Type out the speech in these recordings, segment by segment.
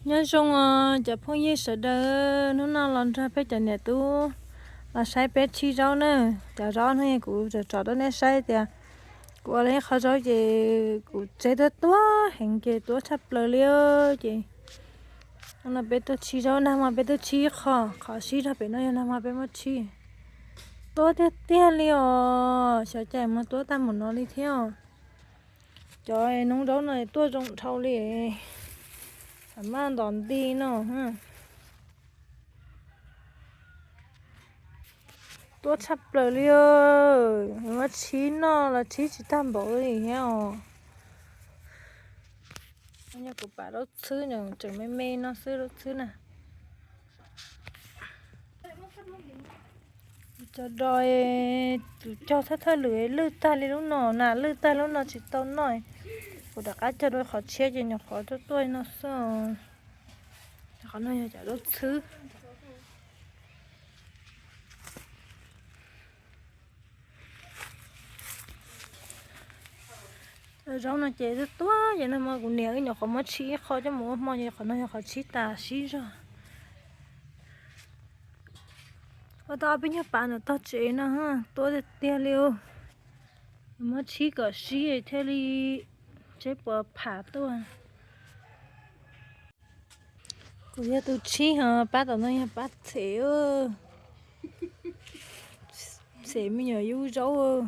Nyob zoo os cov phooj ywg sawv daws, hnub no los nrog peb cov niam tub los saib peb tshib zaub na. Cov zaub no kuv tsom tsom rau nej saib tias kuv ua li qhov zaub ces kuv tseb tuab tuab heev ces tuab tshaj plaws li. Ces no peb tuaj tshib zaub, nag hmo peb tuaj tshib qho, qhov sib zog pem no yog nag hmo peb muab tshib. Tuab tiag tiag li os, xyov cas mas tuab tag mus no li thiab os. Cov noob zaub no tuaj zoo dhau li, maj ntom nti no. Tuab tshaj plaws li, muab tshib noj los tshib tsis tag npaum li thiab os. Nyob kuv pam zaub txhwb no tseem me me no xwb zaub txhwb na. Cov dos tus cog thawj thawj lwm lwj tag li lub no na, lwj tag lub no tsis tau noj. Kuv rov qab cog rau qhov tshiab ces nyuam qhuav tuaj tuaj no xwb. Qhov no yog cov zaub txhwb. Zaub no ces tuab ces nag hmo kuv niam wb nyuam qhuav muab tshib ib qho coj mus ua hmo ces qhov no yog qhov tshib tas sib zog. Ua tau ob peb nyuag pav ntawm tog tsev no, tuab tiag tiag li. Muab tshib kom sib thiaj li tseb puas pham tuaj. Kuv yog tus tshib ho pab tom no yog pab txhem, txhem me nyuam yub zaub.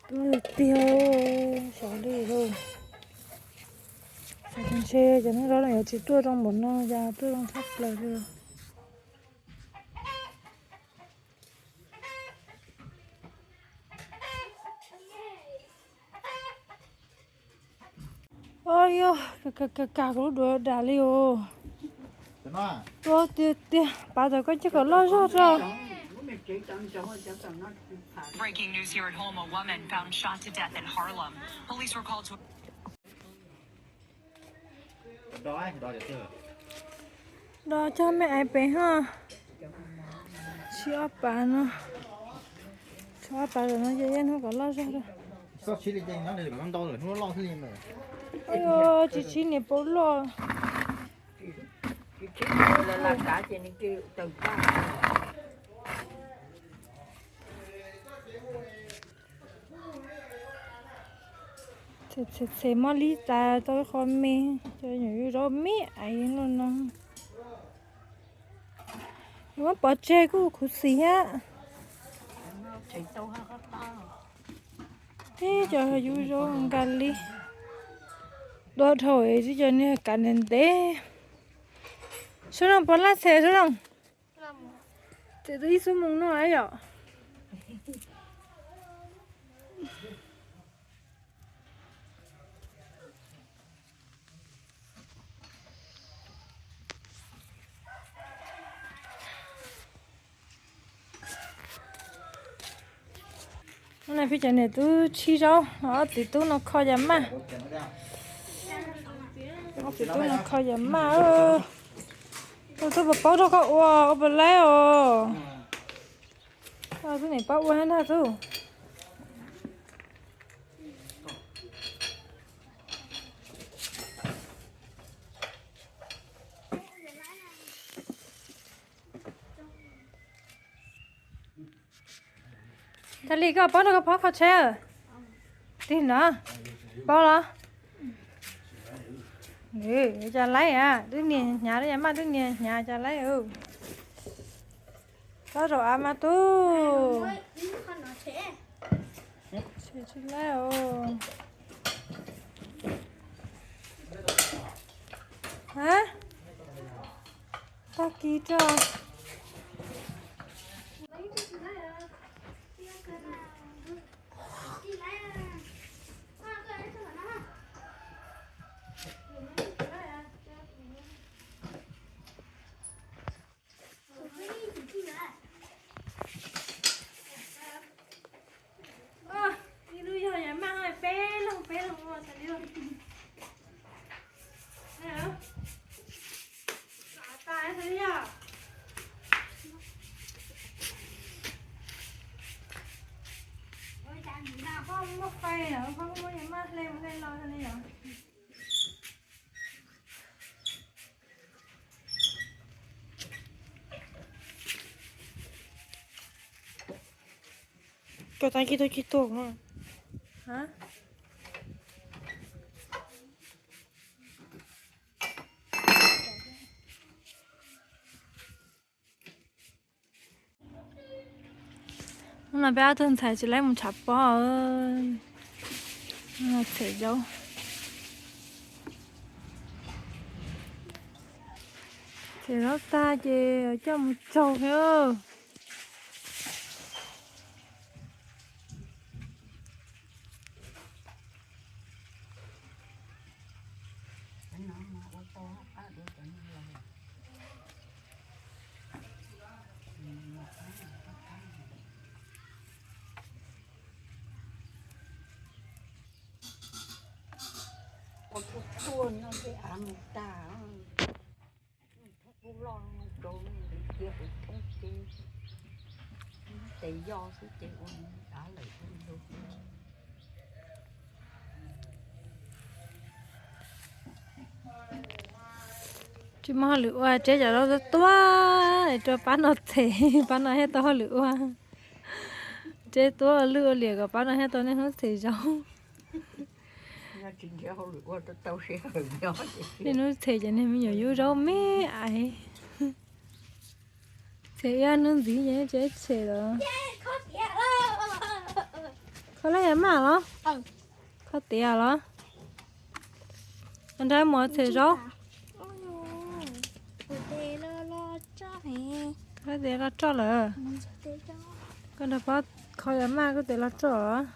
Tuab tiag, xyov li lauj. Xyov ntshe cov noob zaub no yuav tsis tuaj zoo npaum no, yog tuaj zoo tshaj plaws li. Os yog, kag kag kuv lub duav dam li os. Tuab tiag tiag, pav tau koj coj kom loj zog tso. Dos cog me aiv pem ho. Tshib ob pav no, tshib ob pav no ces yeej hnub kom loj zog. Tsis tshib niam paub loj. Txhem txhem mob li tas tau ib qho me, cov nyuam yub zaub me aiv no no. Muab pov tseg kuj khuv xim thiab. Tib cov yub zaub nkas li. Dua dhau tib cov niag kav ntev ntev. Sub Looj puas laj txhem Sub Looj? Txhem tau ib xuab moos no yom. Hnub no peb cov niam tub tshib zaub, ob txiv tub no kho yas maj. Ob txiv tub no kho yas maj. Tus tub puas paub rau koj ua, ua puas laib os? Tub niam paub ua thiab ntag tub. Tag li koj paub rau koj phob kho tsheb. Tig no, paub los? Cas laib a, twb nias hnyav, yas maj twb nias hnyav cas laib. Txhob zaum av mas tub. Tsis laib os. Tag kis tso. Ib lub yog yas maj peb leeg peb leeg ua tas li. Cov tag kis tuag kis tuag. Hnub no peb ob tug ntxhais tsis laib mus tshav pob, txhim zaub. Txhim zaub tag ces coj mus tsaug thiab. Ua tuaj tuaj nyob tej av mus tag, kuj loj rau cia kuv thoob ces tes yoj xwb ces ua av lawm. Tsis muaj hauj lwm ua, Tseb cov zaub tuaj tuaj es rau pab no txhem, pab no thiaj tau hauj lwm ua. Tseb tuaj ua lwj ua liam kom pab no thiaj tau niaj hnub txhem zaub. Niaj hnub txhem ces niag me nyuam yub zaub me aiv. Txhem ib hnub ntxiv ces tsis txhem lawm. Kho laj yam maj los? Kho tiav los? Nrog mus txhem zaub. Koj tiav los roj lawm. Koj nrog pab kho yam maj koj tiav los roj.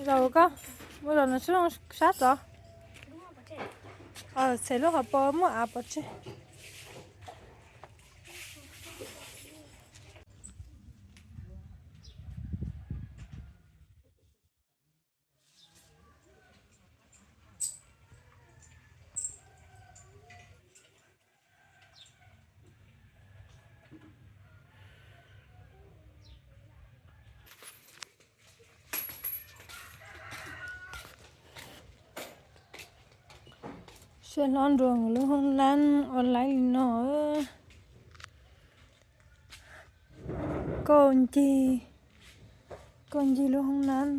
Zaum koj, ua zaum no sab tod. Txhais lub hauv paus muaj av pov tseg. Siab hlob nrog lub hoob nab ua laib li no. Kauj ncig, kauj ncig lub hoob nab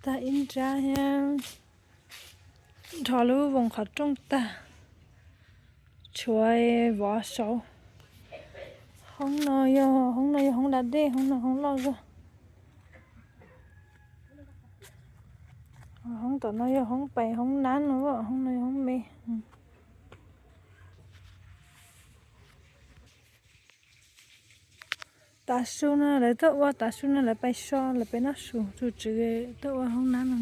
tag ib nrab thiab, nrho lub voos qhov rooj tag, tshuav vov saud. Hoob no yog, hoob no yog hoob da dej, hoob no hoob loj zog. Hoob tom no yog hoob pais hoob nab no, hoob no yog hoob me. Tav su no lawv tuaj ua, tav su no lawv pais so, lawv pais noj su, tus tswv tuaj ua hoob nab no.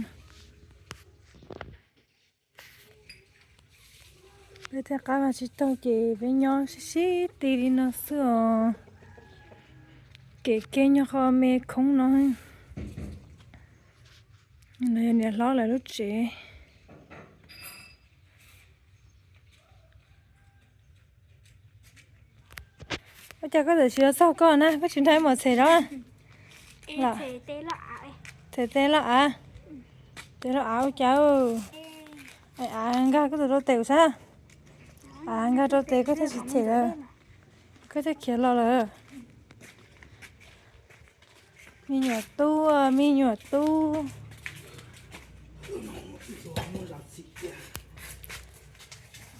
Peb tej qab mas tsis taug ces peb nyob sib sib ti li no xwb os. Kev kiag nyuag qho me khoob no. No yog niam hlob lawv lub tsev. Ua cas koj txawm tsis los txog koj na, koj tsis nrog mus txhem zaub? Txhem tes loj av, tes loj av ua cas? Av nkag koj tus rau tes kuv sab. Av nkag rau tes koj thiaj tsis txhem lawm, koj thiaj khiav los lawm. Me nyuam tub, me nyuam tub.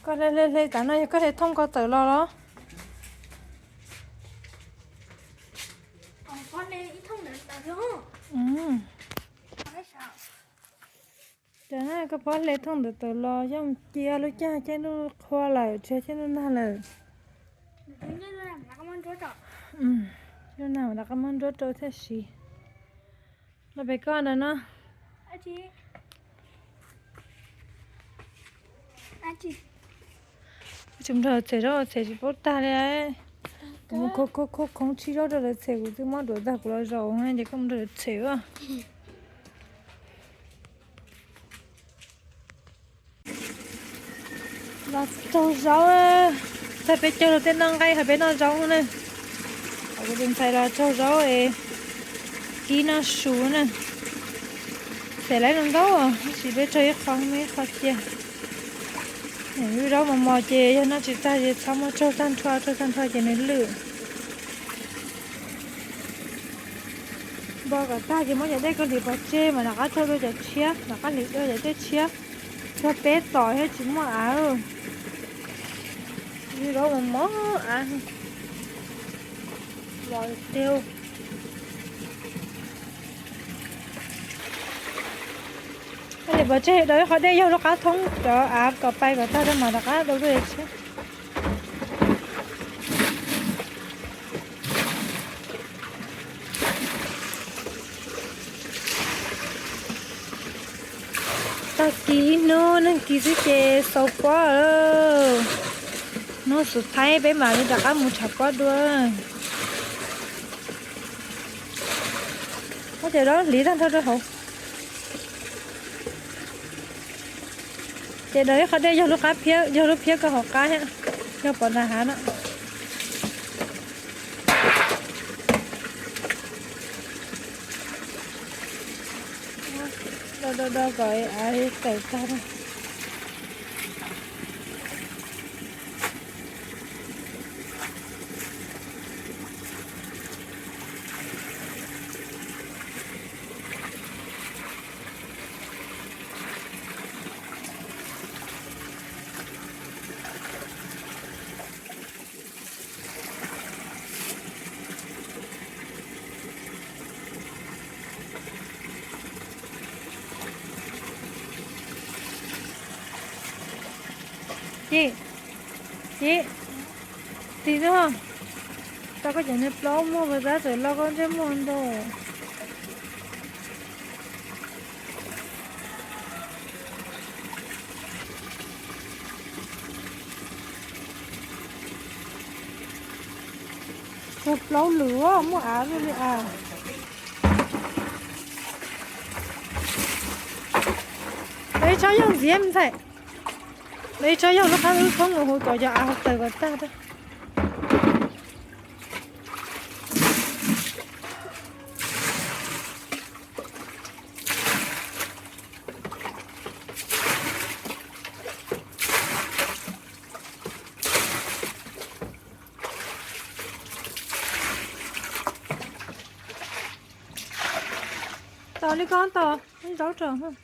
Koj hle hle hle, tav no yog koj hle thooj ko tawm los los? Cov na, koj pab hle thooj ntawd tawm los, yog mus cia lub caij caij ntuj qhua lawm, tsis caij ntuj nag lawm. Lub nag mas rov qab muab nruab rau thiaj siv. Los pem koj ntawd no. Tsis nrog txhem zaub txhem tsis paub tag li. Kuv mus khoo khoo khoo khoo tshib zaub rau lawv txhem, kuv twb muab duav tag kuv los zaum na, ces koj mus rau lawv txhem os. Los tsaug zaub, tag peb caug rau tej noj nqaij hos peb noj zaub na. Kuv tus ntxhais los tsaug zaub es kib noj su na. Txhem lawv zoo nkauj, tab sis peb tsaug ib qho muaj ib qho cia. Lub zaub mos mos ces yog noj tsis tag ces txhob muab tsaug tag nrho, tsaug tag nrho ces nws lwj. Npo kom tag ces muab cov dej ko hliv pov tseg mas rov qab tsaug dua cov tshiab, rov qab hliv dua cov dej tshiab. Tsuas peb tom thiab tsis muaj av. Lub zaub mos mos av los tiag. Hliv pov tseg, daus ib qho dej yaug lub qab thoob cov av kom pais kom tag rau mas rov qab dua dej tshiab. Tag kis ib hnub neeg kis xwb ces xaus pob lawm. Hnub xub thaib peb mam li rov qab mus tshav pob dua. Ua cas zaub hliv tag nrho rau hauv. Ces daus ib qho dej yaug lub qab phiab, yaug lub phiab ko hauv qab thiab, yog pov ntas hav no. Do do do kom av tawm tag. Ci, ci, tig xwb. Tau koj cov niag plaub muag pas tab txawm loj koj ntsej muag ntau. Tsuag plaub lwm muaj av li li as. Lawv ib tsob yaug ntxiv me ntxhais. Lawv ib tsob yaug lub qab lub thoob mus hauv kom cov av tawm kom tag. Tos li koj tos zaub rau.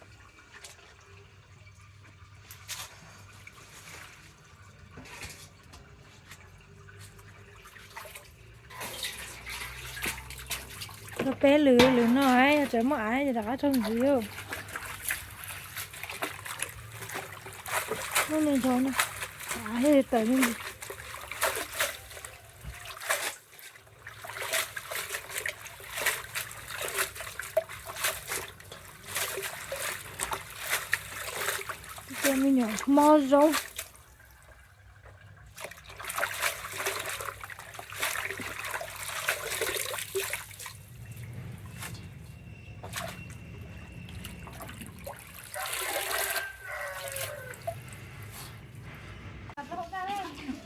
Tau peb lwm, lwm no yog tseem muaj av ces rov qab raug ntxiv. Muaj me ntsis av thiaj tawm me ntsis. Cov me nyuam hmo zoo.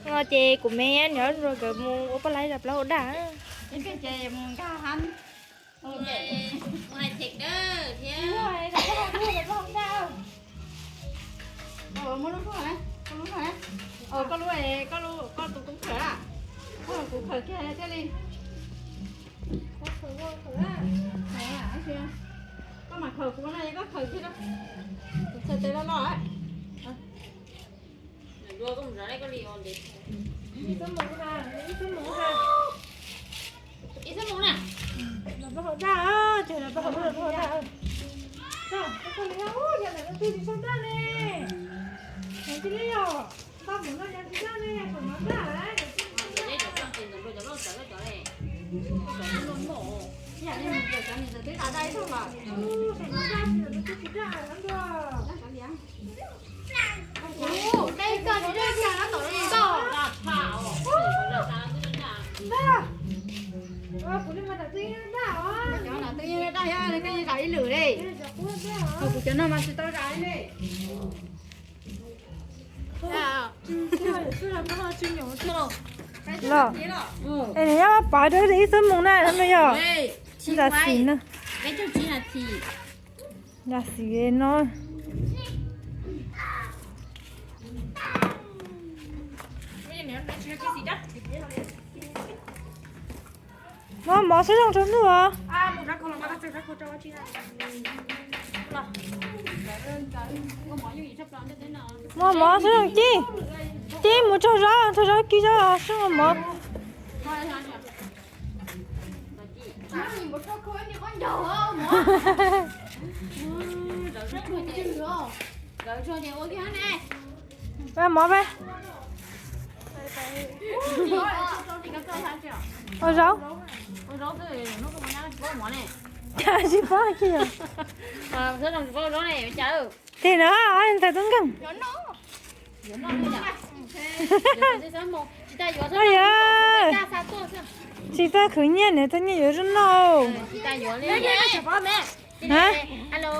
No ces kuv me nyob zoo nkawd mus ua poj laib rau plaub hau daj. Koj lub, koj lub, koj tus kuv khaws, koj kuv khaws kiag thiaj li. Koj mam khaws kuv no, koj khaws kiag. Kuv khaws tes loj loj. Ib xub mus na. Los pab hauv daj, ces los pab hauv daj, los pab hauv daj. Koj, koj li, ub, yog ntawm no twg tsis sau daj ne? Ntawm cia li yog, npaj mus no yog tsis daj ne, kom no daj. Ib yam li mus kawm cov niam ntawd twb tas daj ib tug mas. Ub, dej kawg tsis dej kawg no tom no tau. Cov no mas tsis tau zais ne. Los, es nws nyob pov rau ib xuab moos na, no yog. Ntas xim na. Ntas xim no. Muab mov saib zoo rau ntuj os. Muab mov saib zoo, Cib. Cib mus tsaug zog, tsaug zog kis zog seb muaj mov. Mov peb. Ua zaub. Tsis paub kiag. Tim no ntxhais tub nkeeg. Tsis tau khwv nyiaj, niam tau nyiaj yuav zaub noj.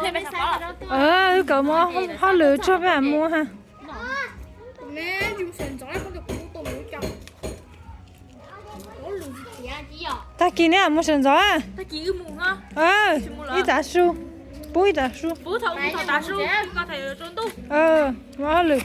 Wb kawm mov hauj lwm tso peb mus ha. Tag kis neb mus sawv ntxov. Ib tav su, pub ib tav su. Mov hauj lwm.